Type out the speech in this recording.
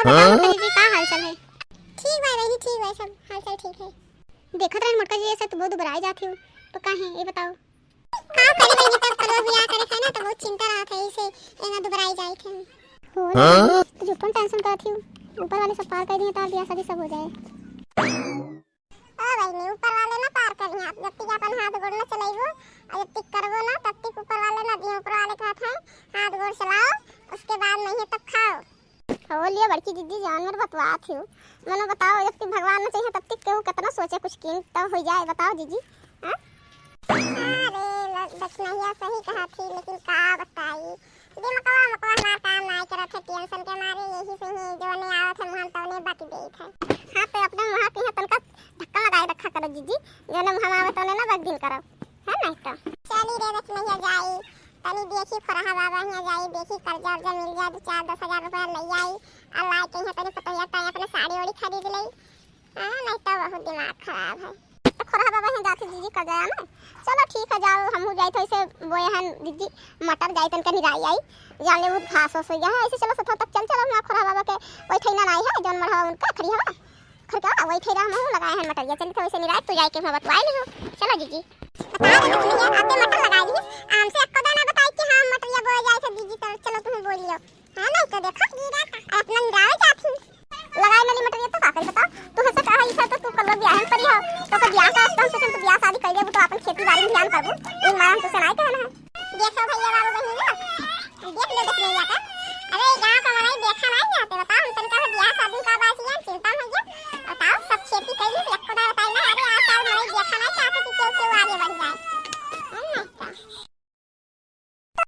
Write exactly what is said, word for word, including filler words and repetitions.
बताओ मोटका जीजी, का हाल चाल है? ठीक बा बहिनी, ठीक बा, सब हाल चाल ठीक है। देखत रहन मोटका जीजी, ऐसे तो बहुत दुबराई जात हो, तो का है ये बताओ? का करी बहिनी, तब करवा बियाह करे थे ना, तो बहुत चिंता रहत है, इसे एना दुबराई जाए थे। हो रे बहिनी, तो झूठन टेंशन करत हो, ऊपर वाले सब पार कर दिए, तार बियाह शादी सब हो जाए। ओ बहिनी, ऊपर वाले ना पार करिहैं, जब तक अपन हाथ गोड़ ना चलाइबो और जब तक करबो ना, तब तक ऊपर वाले ना दिए। ऊपर वाले कहत हैं, हाथ गोड़ चलाओ, उसके बाद नहीं है तब खाओ। हो लियो बड़की जीजी, जान मेरे बतवात हो, मनो बताओ, जब तक भगवान ना चाहिए तब तक केहू कितना सोचे कुछ कीन तो हो जाए, बताओ जीजी। हाँ? अरे ल-, दक्षिणैया सही कहा थी, लेकिन का बताई, दिमकवा मकवा हमार काम नाय करत है, टेंशन के मारे यही से ही जौने आवत है मुँह तौने बक देत है। हाँ, तो अपने मुँह के यहाँ तनका धक्का लगाए रखा करो जीजी, जौने मुँह में आवत तौने ना बक दिन करो, है नहीं तो। चली रे दक्षिणैया जाई, तनी देखी खोरहा बाबा यहाँ जाई, देखी कर्जा उर्जा मिल जाए, दो चार दस हजार रुपया ले आई, और लाई के यहाँ तनी पतोहिया ताई अपने साड़ी ओड़ी खरीद ले। हाँ, नहीं तो बहुत दिमाग खराब है। तो खोरहा बाबा यहाँ जाती जीजी कर जाया ना। चलो ठीक है, जाओ, हमहू जाइत है, इसे बोए हन दीदी मटर, जाई तनका निराई आई, जान ले वो घास वास हो गया है। ऐसे चलो सथवा तक चल चलो, वहाँ खोरहा बाबा के वही ठैना नाई है, जौन मढ़वा उनका खड़ी हवा, खड़ी हवा, वही ठैना हमहू लगाए हैं मटरिया। चली तो वैसे निराई, तू जाए के वहाँ बतवाई लियो। चलो जीजी। बता दे दीदी, ये आते मटर लगाई दी, हमसे एको दाना बताई कि हाँ मटरिया बोए जाए थे दीदी, तो चलो तुम्हें बोलियो। हाँ, नहीं तो देखो, अपना निरावे जात ही। लगाए नली मटरिया तो का करी बताओ? तू हमसे कहा, इसे तो तू कल्लो बियाह में पड़ी हो। तो का बियाह का, हम सोचन तू बियाह शादी कर लेबू तो अपन खेती बाड़ी में ध्यान करबू। ई मारा हम तुझसे नहीं कहना है। देखो भैया बाबू बहिन ना, देख ले दक्षिणैया का,